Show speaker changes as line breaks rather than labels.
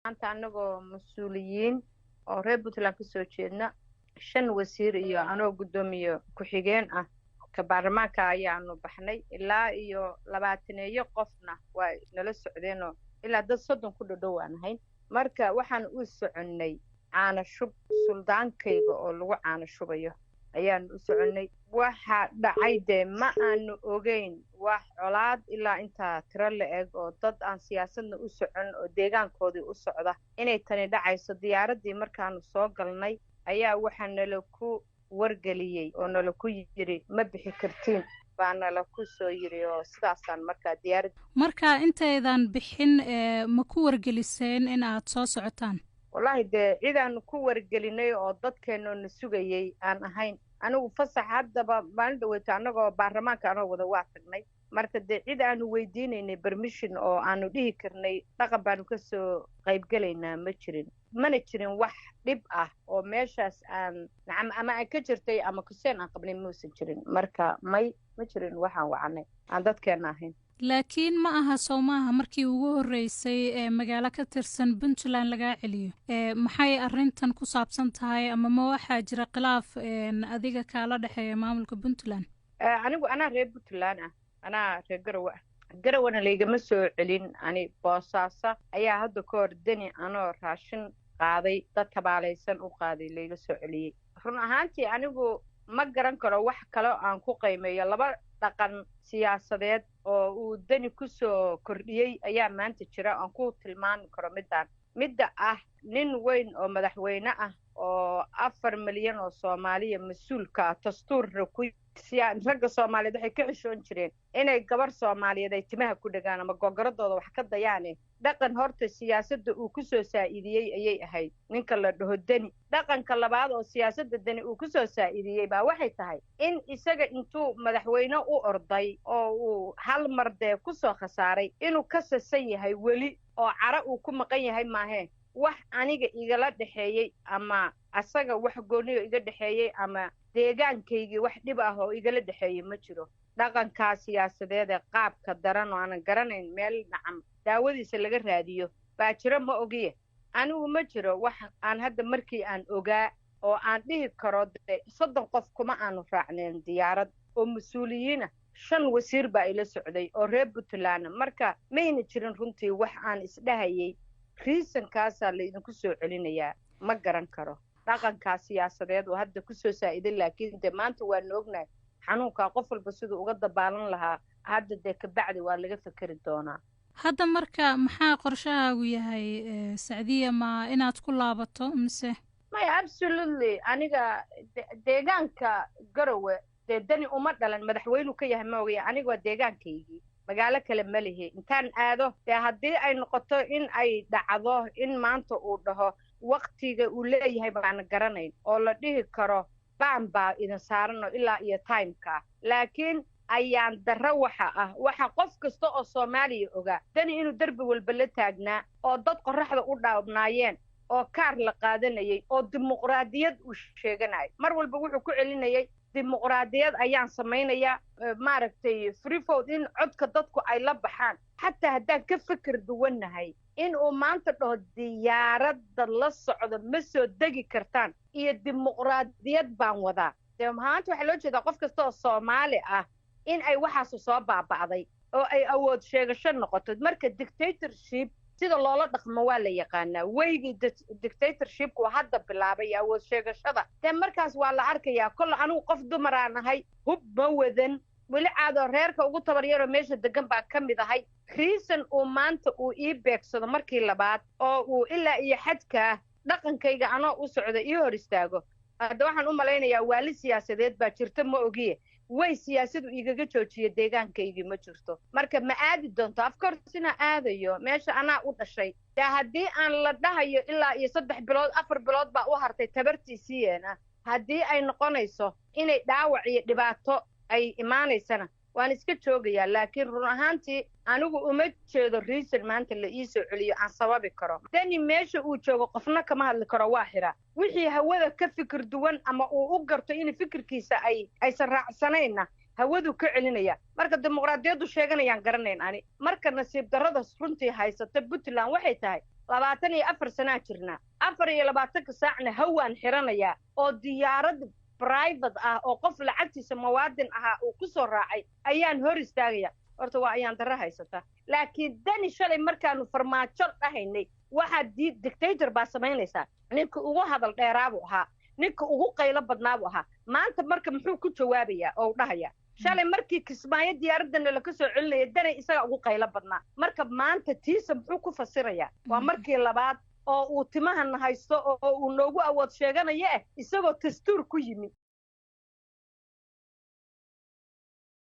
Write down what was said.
Maanta anagoo mas-uuliyiin oo reer Puntland kasoo jeedna, 5 wasiir iyo anoo guddoomiye ku-xigeen ah ka baarlamaanka, ayaanu baxnay. Ilaa iyo 20-eeyo qofna waa nala socdeenoo ilaa dad 30 ku dhodhow aan ahayn. Marka waxaan u soconnay caana shub, suldaankayga oo lagu caano shubayo ayaanu u soconnay. Waxa dhacay dee ma aanu ogeyn wax colaad ilaa intaa tiro la eg oo dad aan siyaasadna u socon oo deegaankoodii u socda inay tani dhacayso. Diyaaraddii markaanu soo galnay ayaa waxaa nala ku wargeliyey oo nala ku yiri "Ma bixi kartiin" baa nala ku soo yiri, oo sidaasaan markaa diyaarad.
Marka intaydan bixin, ma ku wargeliseen in aad soo socotaan?
Wallaahi dee cidaanu ku wargelinay oo dadkeenoo na sugayey aan ahayn. Anigu fasax haddaba maalin dhaweyto annagoo baarlamaanka anoo wada waa tagnay. Marka dee cid aanu weydiinaynay permission oo aanu dhihi karnay dhaqan baanu kasoo qaybgelaynaa ma jirin. Mana jirin wax dhib ah oo meeshaas aan nacam ama aan ka jirtay ama kuseen aan qabnay muusan jirin. Marka may, ma jirin waxaan wacanay aan dadkeena ahayn.
Laakiin ma aha, soo maaha markii ugu horreysay ee magaalo ka tirsan Puntland lagaa celiyo? Maxay arrintan ku saabsan tahay, ama ma waxaa jira khilaaf adiga kaala dhexeeya maamulka Puntland?
Anigu anaa reer Puntland ah, anaa reer Garowe ah. Garawana laygama soo celin. Ani Boosaaso ayaa hadda ka hor Deni anoo raashin qaaday, dad tabaalaysan u qaaday, layga soo celiyey. Run ahaantii anigu ma garan karo wax kale aan ku qiimeeyo. Laba dhaqan siyaasadeed oo uu Deni kusoo kordhiyey ayaa maanta jira aan ku tilmaami karo. Midaan midda ah, nin weyn oo madaxweyne ah oo 4 milyan oo Soomaaliya mas-uulka ah, dastuurna ku ragga Soomaaliyeed waxay ka xishoon jireen inay gabar Soomaaliyeed ay timaha ku dhegaan ama gogoradooda wax ka dayaane. Dhaqan horta siyaasadda uu kusoo saa'idiyey ayay ahayd ninka la dhaho Deni. Dhaqanka labaad oo siyaasadda Deni uu kusoo saa'idiyey baa waxay tahay in isaga intuu madaxweyne u orday oo uu hal mar dee kusoo khasaaray inuu ka sasan yahay weli oo cara uu ku maqan yahay. Maahee, wax aniga igala dhexeeyey ama asaga wax gooniyo iga dhexeeyey ama deegaankaygii wax dhib ah oo igala dhexeeyey ma jiro. Dhaqankaa siyaasadeed ee qaabka daran oo aanan garanayn meel nacam daawadiisa laga raadiyo baa jiro, ma ogiye. Anigu ma jiro wax aan hadda markii aan ogaa oo aan dhihi karo. De 30 qof kuma aanu raacneen diyaarad oo mas-uuliyiina, 5 wasiir baa ila socday oo reer Puntland. Marka mayna jirin runtii wax aan isdhahayay reason-kaasaa la idinku soo celinayaa. Ma garan karo dhaqankaa siyaasadeed oo hadda kusoo saa'iday, laakiin dee maanta waanu ognahay xanuunkaa qof walba siduu uga dabaalan lahaa. Hadda dee kabacdi waa laga fekeri doonaa.
Hadda marka maxaa qorshahaagu yahay, Sacdiya? Ma inaad ku laabato mise?
Maya, absolutely. Aniga deegaanka Garowe dee Dani uma dhalan, madaxweynuu ka yahay ma ogaya. Aniga waa deegaankaygii, magaalo kale ma lihi intaan aado. Dee haddii ay noqoto in ay dhacdo in maanta uu dhaho waktiga uu leeyahay baana garanayn oo la dhihi karo baan baa idin saarano ilaa iyo time-ka. Laakiin ayaan darro waxa ah, waxa qof kasta oo Soomaaliya ogaa Dani inuu derbi walba la taagnaa oo dad qorraxda u dhaabnaayeen oo kaar la qaadanayay oo dimuqraadiyad uu sheeganayo. Mar walba wuxuu ku celinayay dimuqraadiyad ayaan samaynayaa, maaragtay, free vote, in codka dadku ay la baxaan xataa haddaan ka fikir duwannahay. In uu maanta dhaho diyaaradda la socdo ma soo degi kartaan iyo dimuqraadiyad baan wadaa, dee maanta waxaa loo jeedaa qof kasta oo Soomaali ah in ay waxaasu soo baaba'day oo ay awood sheegasho noqoto. Marka dictatorship sida loola dhaqmo waa la yaqaanaa. Weygii dictatorship-ku hadda bilaabay awood sheegashada, dee markaas waa la arkayaa. Kolle anigu qof dumaraan ahay, hub ma wadan, weli caadoo reerka ugu tabaryaroo meesha degan baan ka mid ahay. Reason uu maanta uu ii beegsado markii labaad oo uu ilaa iyo xadkaa dhaqankayga anoo u socda ii hor istaago, hadda waxaan u malaynayaa waali siyaasadeed baa jirta, ma ogiye. Way siyaasadu igaga joojiya deegaankaygii ma jirto. Marka ma aadi doonto? Of course inaa aadayo, meesha anaa u dhashay. Dee haddii aan la dhahayo ilaa iyo 3 bilood, 4 bilood baa u hartay tabartiisiyeena, haddii ay noqonayso inay dhaawac iyo dhibaato ay imaanaysana, waan iska joogayaa. Laakiin run ahaantii anigu uma jeedo reason maanta la ii soo celiyo aan sababi karo. Deni meesha uu joogo qofna kama hadli karo, waa xiraa. Wixii hawada ka fikir duwan ama uu u garto in fikirkiisa ay aysan raacsanayna hawadu ka celinaya. Marka dimuqraadiyaddu sheeganayaan garanayn ani. Marka nasiib darrada runtii haysata Puntland waxay tahay 24 sanaa jirnaa, 24-ka saacna hawaan xiranayaa oo diyaarad private ah oo qof lacagtiisa muwaadin ahaa uu ku soo raacay ayaan hor istaagaya. Horta waa ayaan darro haysata. Laakiin Dani shalay markaanu Farmaajo dhahaynay waxaad dictator baa samaynaysaa, ninka ugu hadal dheeraabuu ahaa, ninka ugu qaylo badnaabuu ahaa. Maanta marka muxuu ku jawaabayaa oo u dhahaya? Shalay markii Kismaayo diyaaradana laka soo celinaya, Danay isaga ugu qaylo badnaa. Marka maanta tiisa muxuu ku fasirayaa? Waa markii labaad oo uu timahana haysto oo uu noogu awood sheeganaya isagoo dastuur ku yimi.